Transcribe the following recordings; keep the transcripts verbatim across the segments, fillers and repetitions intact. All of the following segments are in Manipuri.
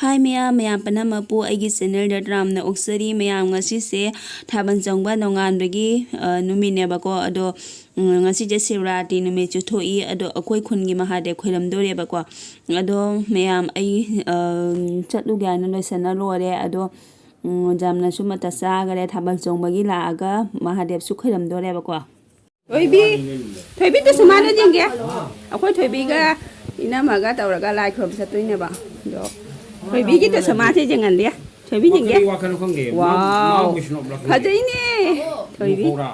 ꯍꯥꯏ ꯃꯌꯥꯝ, ꯃꯌꯥꯝ ꯄꯨꯝꯅꯃꯛꯄꯨ ꯑꯩꯒꯤ ꯆꯦꯅꯦꯜꯗ ꯇꯔꯥꯝꯅ ꯑꯣꯛꯆꯔꯤ꯫ ꯃꯌꯥꯝ, ꯉꯁꯤꯁꯦ ꯊꯥꯕꯜ ꯆꯣꯡꯕ ꯅꯣꯡꯉꯥꯟꯕꯒꯤ, ꯑ, ꯅꯨꯃꯤꯠꯅꯦꯕꯀꯣ꯫ ꯑꯗꯣ, ꯎꯝ, ꯉꯁꯤꯁꯦ ꯁꯤꯕꯔꯥꯇ꯭ꯔꯤ ꯅꯨꯃꯤꯠꯁꯨ ꯊꯣꯛꯏ꯫ ꯑꯗꯣ ꯑꯩꯈꯣꯏ ꯈꯨꯟꯒꯤ ꯃꯍꯥꯗꯦꯕ ꯈꯣꯏꯔꯝꯗꯣꯔꯦꯕꯀꯣ꯫ ꯑꯗꯣ ꯃꯌꯥꯝ, ꯑꯩ, ꯑ, ꯆꯠꯂꯨꯒꯦ ꯍꯥꯏꯅ ꯂꯣꯏꯁꯟꯅ ꯂꯣꯏꯔꯦ꯫ ꯑꯗꯣ, ꯎꯝ, ꯌꯥꯝꯅꯁꯨ ꯃꯇꯝ ꯆꯥꯈꯔꯦ ꯊꯥꯕꯜ ꯆꯣꯡꯕꯒꯤ ꯂꯥꯛꯑꯒ ꯃꯍꯥꯗꯦꯕꯁꯨ ꯈꯣꯏꯔꯝꯗꯣꯔꯦꯕꯀꯣ꯫ ꯊꯣꯏꯕꯤ, ꯊꯣꯏꯕꯤ ꯇꯨꯁꯨꯃꯥꯗ ꯌꯦꯡꯒꯦ꯫ ꯑꯩꯈꯣꯏ ꯊꯣꯏꯕꯤꯒ ꯏꯅꯝꯃꯒ ꯇꯧꯔꯒ ꯂꯥꯏ ꯈꯨꯔꯨꯝ ꯆꯠꯇꯣꯏꯅꯦꯕ꯫ ꯑꯗꯣ ꯊꯣꯏꯕꯤꯒꯤ ꯇꯨꯁꯨꯃꯥꯁꯦ ꯌꯦꯡꯍꯟꯗꯦ꯫ ꯊꯣꯏꯕꯤ ꯌꯦꯡꯒꯦ꯫ ꯀꯔꯤ ꯋꯥꯈꯜꯅꯣ ꯈꯪꯗꯦ꯫ ꯃꯥ, ꯋꯥꯎ꯫ ꯃꯥ ꯋꯤꯁꯅꯨ ꯕ꯭ꯂꯣꯛ ꯈꯪꯗꯦ꯫ ꯐꯖꯩꯅꯦ꯫ ꯊꯣꯏꯕꯤ꯫ ꯃꯣꯍꯣꯔꯥ꯫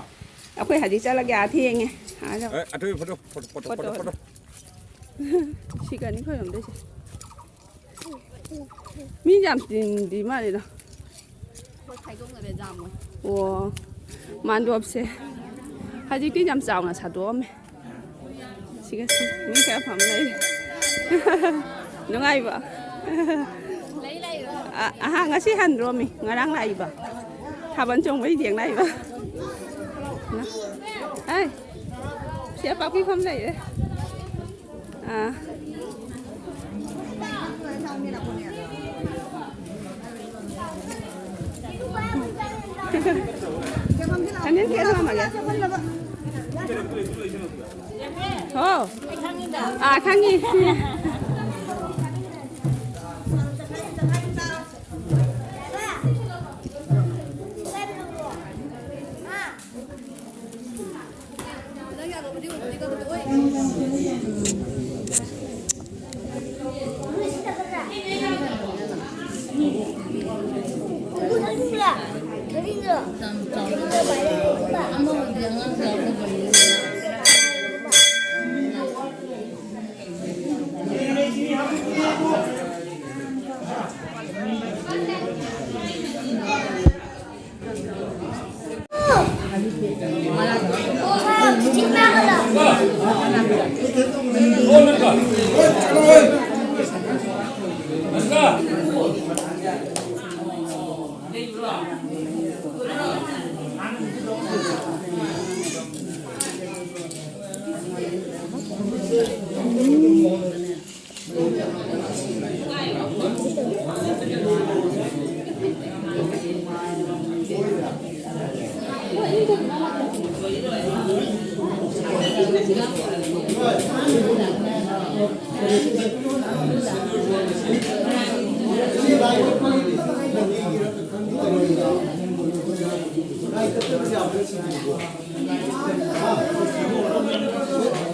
ꯑꯩꯈꯣꯏ ꯍꯧꯖꯤꯛ ꯆꯠꯂꯒꯦ ꯑꯥ ꯊꯦꯡꯉꯦ꯫ ꯑꯥꯗ꯫ ꯑꯦ, ꯑꯊꯣꯏꯕꯤ photo, photo, photo, photo, photo. ꯁꯤ ꯀꯅꯤ ꯈꯣꯏꯔꯝꯗꯣꯏꯁꯦ꯫ ꯃꯤ ꯌꯥꯝ ꯇꯤꯟꯗꯤ ꯃꯥꯜꯂꯤꯗ꯫ ꯑꯩꯈꯣꯏ ꯈꯥꯏꯗꯣꯛꯅꯔꯦ ꯖꯥꯝ ꯑꯣꯏ꯫ ꯑꯣ, ꯃꯥꯟꯗꯣꯞꯁꯦ ꯍꯧꯖꯤꯛꯇꯤ ꯌꯥꯝ ꯆꯥꯎꯅ ꯁꯥꯗꯣꯛꯑꯝꯃꯦ꯫ ꯁꯤꯒ ꯁꯤ ꯃꯤ ꯈꯔ ꯐꯝ ꯂꯩ꯫ ꯅꯨꯡꯉꯥꯏꯕ꯫ ꯑ-, ꯑꯍꯥ, ꯉꯁꯤ ꯍꯟꯗ꯭ꯔꯣꯃꯤ? ꯉꯔꯥꯡ ꯂꯥꯛꯏꯕ꯫ ꯊꯥꯕꯜ ꯆꯣꯡꯕꯩ ꯌꯦꯡ ꯂꯥꯛꯏꯕ꯫ ꯑꯩ, ꯁꯤ ꯑꯄꯥꯛꯄꯤ ꯐꯝ ꯂꯩꯔꯦ꯫ ꯑꯥ꯫ ꯈꯟꯖꯤꯟ ꯈꯦꯠꯅꯔꯝꯃꯒꯦ꯫ ꯍꯣ꯫ ꯑꯥ, ꯈꯪꯉꯤ꯫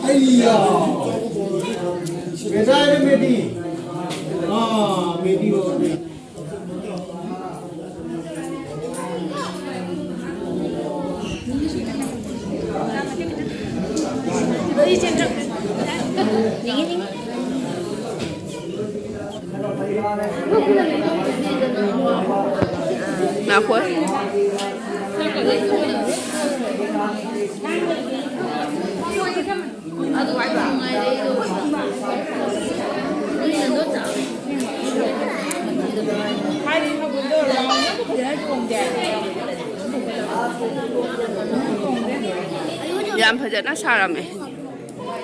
ꯑꯩꯌꯥ! ꯃꯦꯗꯥꯏꯗ ꯃꯦꯗꯤ꯫ ꯑꯥ, ꯃꯦꯗꯤ ꯑꯣꯏꯔꯦ꯫ ꯉꯥꯏꯈꯣ꯫ ꯌꯥꯝ ꯐꯖꯅ ꯁꯥꯔꯝꯃꯦ꯫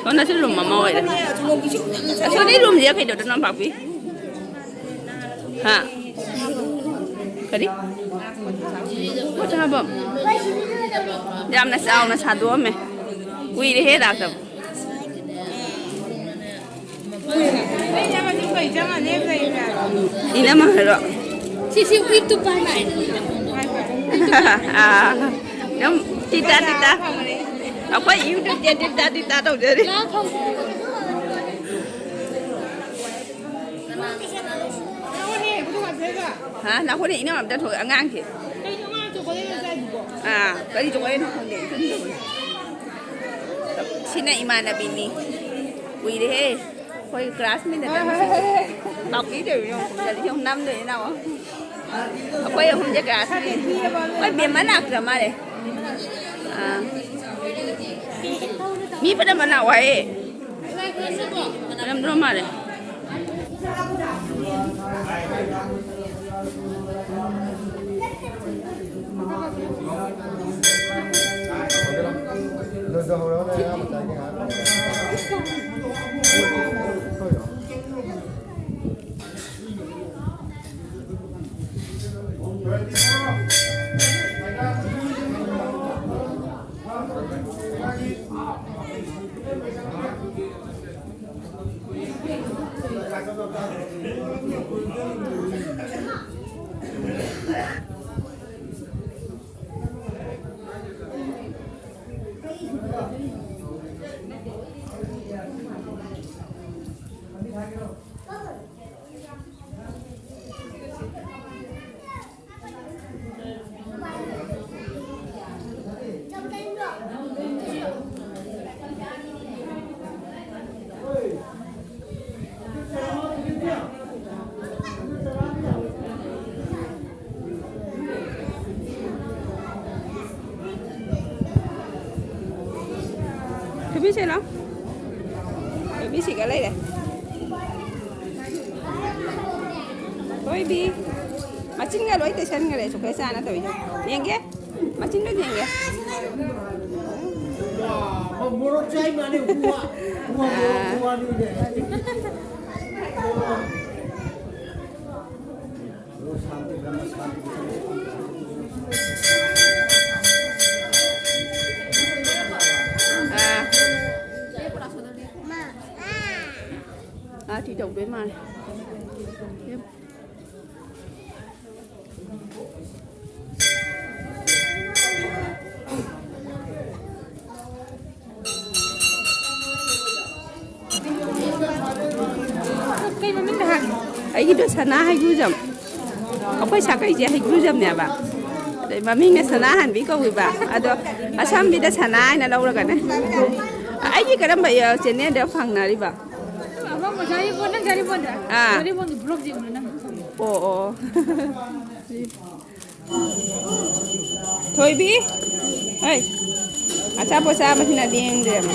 ꯁꯣꯝꯗꯁꯨ ꯔꯨꯝ ꯑꯃ ꯑꯣꯏꯔꯦ꯫ ꯑꯁꯣꯝꯗꯩ ꯔꯨꯝꯁꯦ ꯀꯩꯗꯧꯗꯣꯏꯅꯣ, ꯄꯥꯛꯄꯤ? ꯍꯥ? ꯀꯔꯤ? ꯄꯣꯠ ꯊꯥꯕ꯫ ꯌꯥꯝꯅ ꯆꯥꯎꯅ ꯁꯥꯗꯣꯛꯑꯝꯃꯦ꯫ ꯀꯨꯏꯔꯦꯍꯦ ꯂꯥꯛꯇꯕ꯫ ꯏꯅꯝꯃ ꯍꯥꯏꯔꯣ? ꯁꯤꯁꯤ ꯎꯏꯞꯇꯨ ꯄꯥꯏ꯫ ꯑꯥ, ꯑꯗꯨꯝ ꯇꯤꯇꯥ ꯇꯤꯇꯥ꯫ ꯑꯩꯈꯣꯏ YouTube ꯆꯦ ꯇꯤꯇꯥ ꯇꯤꯇꯥ ꯇꯧꯖꯔꯤ꯫ ꯍꯥ? ꯅꯈꯣꯏꯅ ꯏꯅꯝꯃ ꯑꯝꯇ ꯊꯣꯛꯑꯦ ꯑꯉꯥꯡꯁꯦ꯫ ꯑꯥ, ꯀꯔꯤ ꯆꯣꯀꯣꯂꯦꯠꯅꯣ ꯈꯪꯗꯦ꯫ ꯁꯤꯅ ꯏꯃꯥꯟꯅꯕꯤꯅꯤ꯫ ꯀꯨꯏꯔꯦꯍꯦ꯫ ꯑꯩꯈꯣꯏ ꯀ꯭ꯂꯥꯁꯃꯦꯠ ꯅꯠꯇꯕ ꯃꯤꯁꯦ꯫ ꯄꯥꯎꯀꯤ ꯇꯧꯔꯤꯅꯣ? ꯀꯔꯤ ꯌꯦꯡꯉꯨ ꯅꯝꯗꯣꯏꯅꯦ ꯅꯥꯎ꯫ ꯑꯩꯈꯣꯏ ꯑꯍꯨꯝꯁꯦ ꯀ꯭ꯂꯥꯁꯃꯦꯠ꯫ ꯑꯩꯈꯣꯏ ꯕꯦꯝꯃ ꯂꯥꯛꯇ꯭ꯔ ꯃꯥꯜꯂꯦ꯫ ꯑꯥ꯫ ꯃꯤ ꯐꯅꯕ ꯂꯥꯛꯑꯣ ꯍꯥꯏꯌꯦ꯫ ꯐꯅꯝꯗ꯭ꯔꯣ ꯃꯥꯜꯂꯦ꯫ ꯊꯣꯏꯕꯤꯁꯦ ꯂꯥꯎ꯫ ꯊꯣꯏꯕꯤꯁꯤꯒ ꯂꯩꯔꯦ꯫ ꯊꯣꯏꯕꯤ꯫ ꯃꯆꯤꯟꯒ ꯂꯣꯏ ꯇꯩꯁꯟꯈ꯭ꯔꯦ ꯁꯨꯈ꯭ꯔꯦ ꯆꯥꯅ ꯇꯧꯔꯤꯁꯦ꯫ ꯌꯦꯡꯒꯦ꯫ ꯃꯆꯤꯟꯗꯣ ꯌꯦꯡꯒꯦ꯫ ꯃꯣꯔꯣꯛ ꯆꯥꯏ ꯃꯥꯅꯦ, ꯍꯨꯋꯥ꯫ ꯍꯨꯋꯥ, ꯃꯣꯔꯣꯛ ꯍꯨꯋꯥꯅꯤꯅꯦ꯫ ꯑꯥ꯫ ꯑꯥ, ꯁꯤ ꯇꯧꯗꯣꯏ ꯃꯥꯜꯂꯦ꯫ ꯀꯩ ꯃꯃꯤꯡꯗ ꯍꯥꯏꯒꯦ? ꯑꯩꯒꯤꯗꯣ ꯁꯅꯥ ꯍꯩꯒ꯭ꯔꯨꯖꯝ꯫ ꯑꯩꯈꯣꯏ ꯁꯥꯀꯩꯁꯦ ꯍꯩꯒ꯭ꯔꯨꯖꯝꯅꯦꯕ꯫ ꯑꯗꯩ ꯃꯃꯤꯡꯅ ꯁꯅꯥꯍꯟꯕꯤ ꯀꯧꯏꯕ꯫ ꯑꯗꯣ ꯑꯁꯝꯕꯤꯗ ꯁꯅꯥ ꯍꯥꯏꯅ ꯂꯧꯔꯒꯅꯦ꯫ ꯑꯩꯒꯤ ꯀꯔꯝꯕ, ꯑ, ꯆꯦꯅꯦꯜꯗ ꯐꯪꯅꯔꯤꯕ? ꯑꯃ ꯖꯥꯔꯤꯕꯣꯟ, ꯅꯪ ꯖꯥꯔꯤꯕꯣꯟꯗ? ꯑꯥ꯫ ꯖꯥꯔꯤꯕꯣꯟꯒꯤ ꯕ꯭ꯂꯣꯛ ꯌꯦꯡꯕꯗ ꯅꯪ ꯈꯪꯅꯤ꯫ ꯑꯣ, ꯑꯣ꯫ ꯊꯣꯏꯕꯤ, ꯍꯩ, ꯑꯆꯥꯄꯣꯠ ꯆꯥꯕꯁꯤꯅ ꯂꯦꯡꯗ꯭ꯔꯦꯕ꯫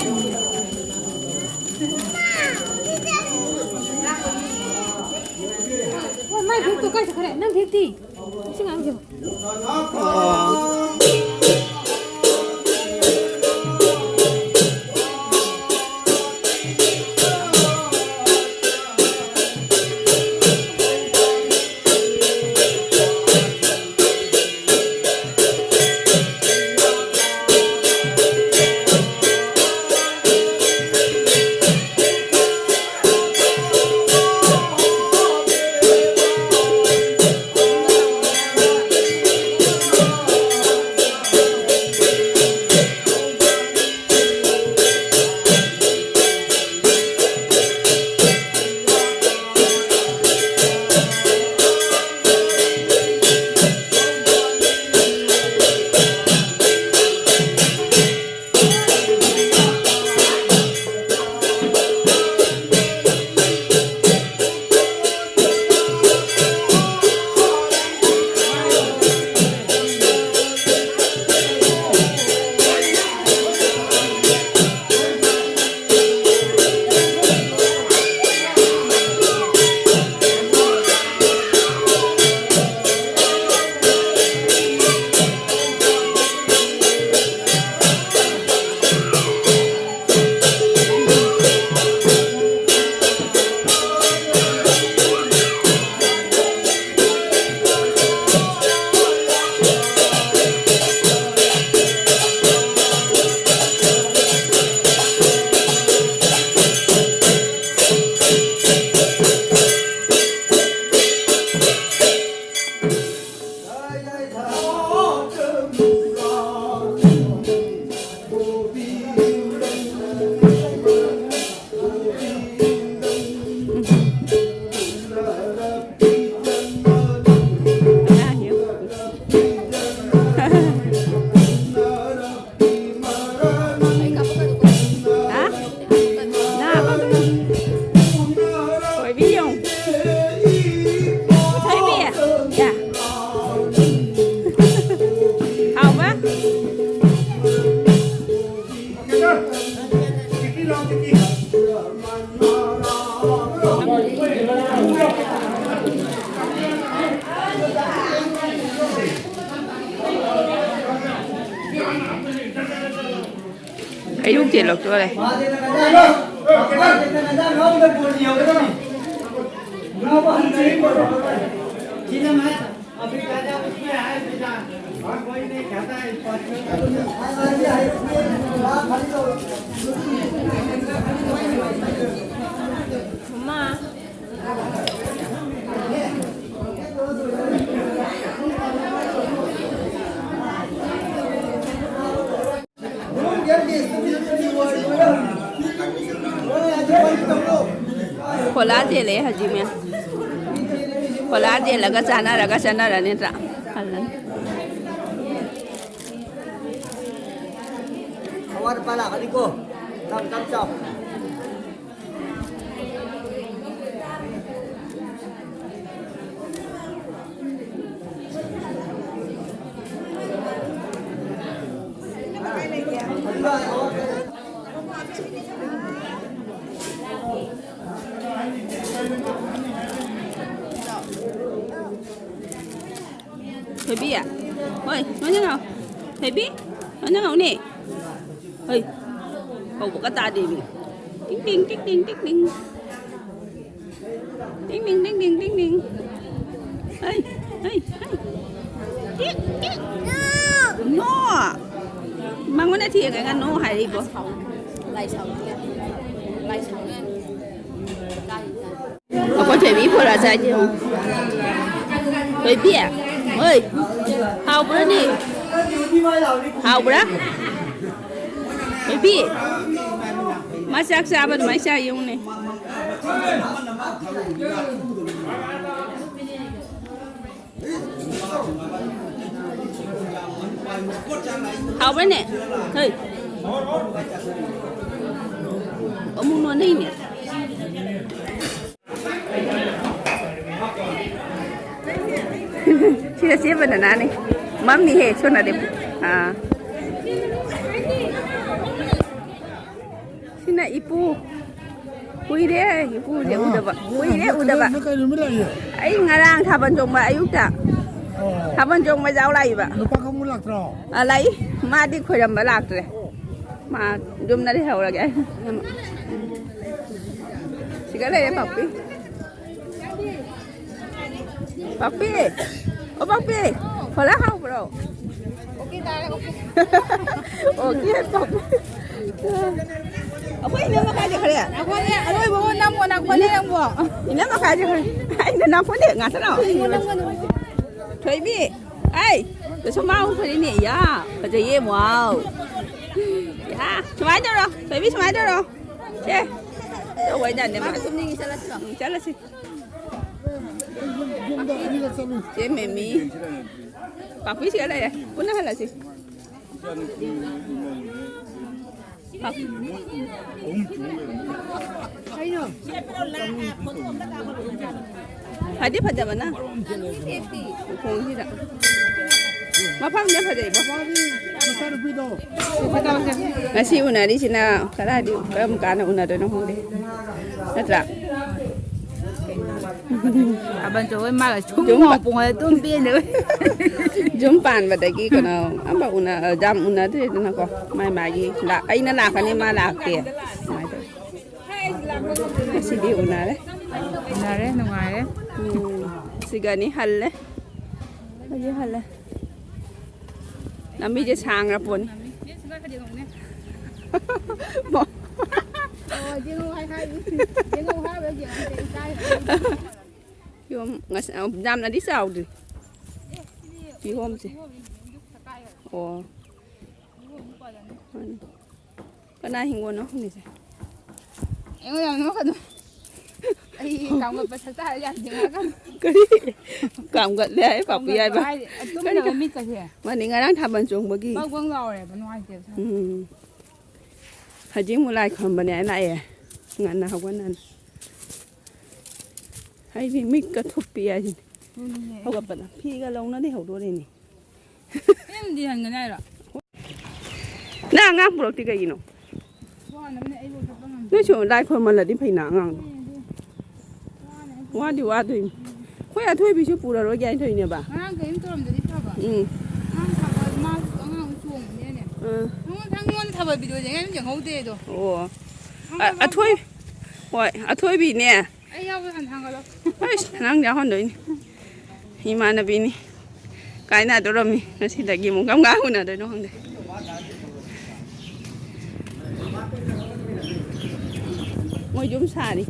ꯑꯣ, ꯃꯥꯏ ꯕꯦꯛꯇꯣ ꯀꯥꯏ ꯆꯠꯈ꯭ꯔꯦ? ꯅꯪ ꯕꯦꯛꯇꯤ? ꯁꯤ ꯑꯉꯥꯡꯁꯤꯕꯣ꯫ ꯑꯣ꯫ ꯆꯦꯜꯂꯛꯇꯣꯔꯦ꯫ ꯃꯃꯥ꯫ ꯈꯣꯂꯥ ꯆꯦꯜꯂꯦ ꯍꯧꯖꯤꯛ ꯃꯌꯥꯝ꯫ ꯈꯣꯂꯥ ꯆꯦꯜꯂꯒ ꯆꯥꯅꯔꯒ ꯆꯠꯅꯔꯅꯤ ꯅꯠꯇ꯭ꯔꯥ? ꯍꯜꯂꯅꯤ꯫ ꯑꯋꯥꯠ ꯑꯄꯥ ꯂꯥꯛꯀꯅꯤꯀꯣ꯫ ꯇꯞ ꯇꯞ ꯆꯥꯎ꯫ ꯊꯣꯏꯕꯤ, ꯍꯣꯏ, ꯅꯣꯏꯅ ꯉꯥꯎ꯫ ꯊꯣꯏꯕꯤ, ꯅꯣꯏꯅ ꯉꯥꯎꯅꯦ꯫ ꯍꯣꯏ, ꯀꯧꯕꯒ ꯇꯥꯗꯦꯃꯤ꯫ ꯇꯤꯡ, ꯇꯤꯡ, ꯇꯤꯡ, ꯇꯤꯡ, ꯇꯤꯡ, ꯇꯤꯡ꯫ ꯇꯤꯡ, ꯇꯤꯡ, ꯇꯤꯡ, ꯇꯤꯡ, ꯇꯤꯡ, ꯇꯤꯡ꯫ ꯍꯩ, ꯍꯩ, ꯍꯩ꯫ ꯇꯤꯡ, ꯇꯤꯡ꯫ ꯅꯣ! ꯃꯉꯣꯟꯗ ꯊꯦꯡꯉꯒ ꯅꯣ ꯍꯥꯏꯔꯤꯕꯣ꯫ ꯂꯥꯏ ꯁꯥꯎ-, ꯂꯥꯏ ꯁꯥꯎ-, ꯑꯩꯈꯣꯏ ꯊꯣꯏꯕꯤ ꯐꯣꯔꯥ ꯆꯥꯏꯁꯦ ꯌꯦꯡꯉꯨ꯫ ꯊꯣꯏꯕꯤ, ꯍꯣꯏ, ꯍꯥꯎꯕ꯭ꯔꯥꯅꯦ? ꯍꯥꯎꯕ꯭ꯔꯥ? ꯊꯣꯏꯕꯤ, ꯃꯥ ꯆꯥꯛ ꯆꯥꯕ ꯑꯗꯨꯃꯥꯏꯅ ꯆꯥ ꯌꯦꯡꯉꯨꯅꯦ꯫ ꯍꯥꯎꯕ꯭ꯔꯅꯦ? ꯍꯣꯏ꯫ ꯑꯃꯨꯛ ꯅꯣꯟꯅꯩꯅꯦ꯫ ꯁꯤꯅ ꯆꯦ ꯕꯟꯗꯅꯥꯅꯤ꯫ ꯃꯝꯃꯤꯍꯦ, ꯁꯣꯅꯥ ꯗꯦꯕꯤ꯫ ꯑꯥ꯫ ꯁꯤꯅ ꯏꯄꯨ꯫ ꯀꯨꯏꯔꯦ ꯏꯄꯨꯁꯦ ꯎꯗꯕ꯫ ꯀꯨꯏꯔꯦ ꯎꯗꯕ꯫ ꯅꯪ ꯀꯩ ꯅꯨꯃꯤꯠ ꯂꯥꯛꯏ? ꯑꯩ ꯉꯔꯥꯡ ꯊꯥꯕꯜ ꯆꯣꯡꯕ ꯑꯌꯨꯛꯇ꯫ ꯑꯣ꯫ ꯊꯥꯕꯜ ꯆꯣꯡꯕ ꯌꯥꯎ ꯂꯥꯛꯏꯕ꯫ ꯅꯨꯄꯥ ꯀꯥꯡꯕꯨ ꯂꯥꯛꯇ꯭ꯔꯣ? ꯑꯥ, ꯂꯥꯛꯏ꯫ ꯃꯥꯗꯤ ꯈꯣꯏꯔꯝꯕ ꯂꯥꯛꯇ꯭ꯔꯦ꯫ ꯃꯥ ꯌꯨꯝꯗ ꯂꯩꯍꯧꯔꯒꯦ꯫ ꯁꯤꯒ ꯂꯩꯔꯦ ꯄꯥꯛꯄꯤ꯫ ꯄꯥꯛꯄꯤ! ꯑꯣ ꯄꯥꯛꯄꯤ! ꯐꯣꯂꯥ ꯍꯥꯎꯕ꯭ꯔꯣ? ꯑꯣꯀꯦ ꯇꯥꯔꯦ, ꯑꯣꯀꯦ꯫ ꯑꯣꯀꯦ ꯄꯥꯛꯄꯤ꯫ ꯑꯩꯈꯣꯏ ꯏꯅꯝꯃ ꯀꯥꯏ ꯆꯠꯈ꯭ꯔꯦ? ꯑꯩꯈꯣꯏꯅꯦ ꯑꯔꯣꯏꯕ ꯅꯪꯕꯨ ꯅꯪꯕꯨꯅꯦ ꯅꯪꯕꯨ꯫ ꯏꯅꯝꯃ ꯀꯥꯏ ꯆꯠꯈ꯭ꯔꯦ? ꯑꯩꯅ ꯅꯪꯕꯨꯅꯦ ꯉꯥꯛꯇꯅꯣ? ꯊꯣꯏꯕꯤ! ꯑꯩ! ꯀꯩꯁꯨ ꯃꯥ ꯐꯔꯤꯅꯦ꯫ ꯌꯥ! ꯐꯖꯩꯌꯦ꯫ ꯋꯥꯎ! ꯌꯥ! ꯁꯨꯃꯥꯏꯅ ꯇꯧꯔꯣ꯫ ꯊꯣꯏꯕꯤ ꯁꯨꯃꯥꯏꯅ ꯇꯧꯔꯣ꯫ ꯁꯦ꯫ ꯇꯧꯕ ꯍꯥꯏꯇꯥꯔꯦ ꯃꯥ꯫ ꯆꯠꯂꯁꯤ꯫ ꯆꯦ ꯃꯦꯃꯤ꯫ ꯄꯥꯛꯄꯤꯁꯤꯒ ꯂꯩꯔꯦ꯫ ꯄꯨꯟꯅ ꯍꯜꯂꯁꯤ꯫ ꯄꯥꯛ- ꯐꯗꯤ ꯐꯖꯕꯅ ꯎꯈꯣꯡꯁꯤꯗ ꯃꯐꯝꯁꯦ ꯐꯖꯩ꯫ ꯃꯐꯝ ꯉꯁꯤ ꯎꯅꯔꯤꯁꯤꯅ ꯀꯗꯥꯏꯗꯤ ꯀꯔꯝ ꯀꯥꯟꯗ ꯎꯅꯗꯣꯏꯅꯣ ꯈꯪꯗꯦ, ꯅꯠꯇ꯭ꯔꯥ? ꯑꯕꯟ ꯆꯧꯍꯣꯏ ꯃꯥꯒ ꯁꯨꯝ ꯌꯨꯝ ꯄꯣꯡꯉꯗ ꯑꯗꯨꯝ ꯄꯦꯟꯗꯕ꯫ ꯌꯨꯝ ꯄꯥꯟꯕꯗꯒꯤ ꯀꯩꯅꯣ ꯑꯝꯕ ꯎꯅ ꯌꯥꯝ ꯎꯅꯗ꯭ꯔꯦꯗꯅꯀꯣ꯫ ꯃꯥꯏ ꯃꯥꯒꯤ ꯂꯥꯛ- ꯑꯩꯅ ꯂꯥꯛꯀꯅꯤ ꯃꯥ ꯂꯥꯛꯇꯦ꯫ ꯑꯗꯨꯃꯥꯏꯅ ꯇꯧꯋꯤ꯫ ꯉꯁꯤꯗꯤ ꯎꯅꯔꯦ꯫ ꯎꯅꯔꯦ, ꯅꯨꯡꯉꯥꯏꯔꯦ꯫ ꯎꯝ, ꯁꯤꯒꯅꯤ ꯍꯜꯂꯦ꯫ ꯍꯧꯖꯤꯛ ꯍꯜꯂꯦ꯫ ꯂꯝꯕꯤꯁꯦ ꯁꯥꯡꯉ ꯄꯣꯠꯅꯤ꯫ ꯌꯨꯝ ꯉꯁ- ꯑ, ꯌꯥꯝꯅꯗꯤ ꯆꯥꯎꯗ꯭ꯔꯤ꯫ ꯀꯤꯍꯣꯝꯁꯦ꯫ ꯑꯣ꯫ ꯃꯥꯅꯤ꯫ ꯀꯅꯥ ꯍꯤꯡꯒꯣꯜꯅꯣ ꯍꯪꯉꯤꯁꯦ? ꯑꯩꯉꯣꯟꯗ ꯌꯥꯝ ꯅꯣꯛꯀꯅꯨ꯫ ꯑꯩ ꯀꯥꯝꯒꯠꯄ ꯁꯛꯇ ꯌꯥꯝ ꯌꯦꯡꯉꯛꯀꯅꯨ꯫ ꯀꯔꯤ? ꯀꯥꯝꯒꯠꯂꯦ ꯍꯥꯏ ꯄꯥꯄꯨ ꯀꯥꯝꯒꯠꯄ ꯌꯥꯏꯕ꯫ ꯍꯥꯏꯗꯤ ꯇꯨꯝꯗꯕ ꯀꯔꯤ? ꯃꯤꯠꯀꯁꯦ ꯃꯥꯅꯤ, ꯉꯔꯥꯡ ꯊꯥꯕꯜ ꯆꯣꯡꯕꯒꯤ꯫ ꯕꯪ ꯕꯪ ꯂꯥꯎꯔꯦꯕ, ꯅꯨꯡꯉꯥꯏꯇꯦꯕ ꯏꯁꯥ꯫ ꯎꯝ꯫ ꯍꯧꯖꯤꯛ ꯑꯃꯨꯛ ꯂꯥꯏ ꯈꯨꯔꯨꯝꯕꯅꯦ ꯍꯥꯏꯅ ꯂꯥꯛꯑꯦ꯫ ꯉꯟꯅ ꯍꯧꯒꯠꯅꯅ꯫ ꯑꯩꯗꯤ ꯃꯤꯠꯀ ꯊꯨꯞꯄꯤ ꯍꯥꯏꯁꯤꯅꯤ꯫ ꯑꯗꯨꯅꯤꯅꯦ꯫ ꯍꯧꯒꯠꯄꯗ ꯐꯤꯒ ꯂꯧꯅ ꯂꯩꯍꯧꯗꯣꯔꯦꯅꯦ꯫ ꯌꯨꯝꯗꯤ ꯍꯟꯒꯅꯤ ꯍꯥꯏꯔꯣ? ꯅꯪ ꯑꯉꯥꯡ ꯄꯨꯔꯛꯇꯦ ꯀꯩꯒꯤꯅꯣ? ꯋꯥꯅꯕꯅꯦ ꯑꯩꯕꯨ ꯆꯠꯄ ꯉꯝꯗꯦ꯫ ꯅꯣꯏꯁꯨ ꯂꯥꯏ ꯈꯨꯔꯨꯝꯍꯜꯂꯗꯤ ꯐꯩꯅ ꯑꯉꯥꯡꯗꯣ꯫ ꯎꯝ, ꯑꯗꯨ ꯋꯥꯅ ꯑꯩ ꯋꯥꯗꯤ ꯋꯥꯗꯣꯏꯅꯤ꯫ ꯑꯩꯈꯣꯏ ꯑꯊꯣꯏꯕꯤꯁꯨ ꯄꯨꯔꯔꯣꯏꯒꯦ ꯍꯥꯏꯅ ꯇꯧꯔꯤꯅꯦꯕ꯫ ꯉꯔꯥꯡ ꯀꯔꯤꯝ ꯇꯧꯔꯝꯗꯗꯤ ꯐꯕ꯫ ꯎꯝ꯫ ꯑꯉꯥꯡ ꯁꯥꯕ ꯃꯥꯁꯨ ꯑꯉꯥꯡ ꯆꯣꯡꯕꯅꯤꯅꯅꯦ꯫ ꯑꯥ꯫ ꯅꯪꯉꯣꯟꯗ, ꯅꯪꯉꯣꯟꯗ ꯊꯕꯛ ꯚꯤꯗꯤꯑꯣ ꯌꯦꯡꯉꯦ, ꯑꯗꯨꯝ ꯌꯦꯡꯍꯧꯗꯦ ꯑꯗꯣ꯫ ꯑꯣ꯫ ꯊꯥꯡꯒꯠꯂꯣ꯫ ꯑ-, ꯑꯊꯣꯏ-, ꯍꯣꯏ, ꯑꯊꯣꯏꯕꯤꯅꯦ꯫ ꯑꯩ ꯌꯥꯎꯕ ꯍꯥꯟꯅ ꯊꯥꯡꯒꯠꯂꯣ꯫ ꯑꯁ, ꯅꯪ ꯌꯥꯎꯍꯟꯗꯣꯏꯅꯤ꯫ ꯏꯃꯥꯟꯅꯕꯤꯅꯤ꯫ ꯀꯥꯏꯅꯗꯣꯔꯝꯃꯤ꯫ ꯉꯁꯤꯗꯒꯤ ꯑꯃꯨꯛ ꯀꯔꯝ ꯀꯥꯟ ꯎꯅꯗꯣꯏꯅꯣ ꯈꯪꯗꯦ꯫ ꯃꯣꯏ ꯌꯨꯝ ꯁꯥꯔꯤ꯫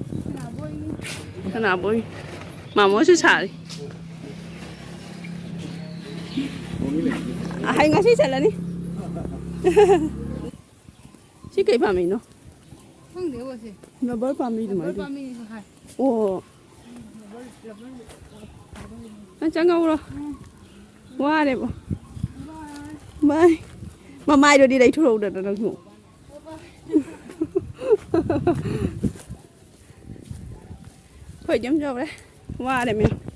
ꯀꯅꯥꯕꯣꯏ? ꯃꯥꯃꯣꯁꯨ ꯁꯥꯔꯤ꯫ ꯑꯍꯩ, ꯉꯁꯤ ꯆꯠꯂꯅꯤ꯫ ꯁꯤ ꯀꯩ ꯄꯥꯝꯃꯤꯅꯣ? ꯈꯪꯗꯦꯕꯣ ꯁꯤ꯫ ꯔꯕꯔ ꯄꯥꯝꯕꯤ ꯔꯕꯔ ꯑꯗꯨꯃꯥꯏꯅ ꯇꯧ-, ꯄꯥꯝꯕꯤꯅꯤꯁꯨ ꯍꯥꯏ꯫ ꯑꯣ꯫ ꯅꯪ ꯆꯪꯍꯧꯔꯣ꯫ ꯋꯥꯔꯦꯕꯣ꯫ ꯕꯥꯏ꯫ ꯃꯃꯥꯏꯗꯨꯗꯤ ꯂꯩꯊꯣꯔꯛꯎꯗꯅ ꯅꯪꯁꯨ꯫ ꯑꯩꯈꯣꯏ ꯌꯨꯝ ꯌꯧꯔꯦ꯫ ꯋꯥꯔꯦ ꯃꯌꯥꯝ꯫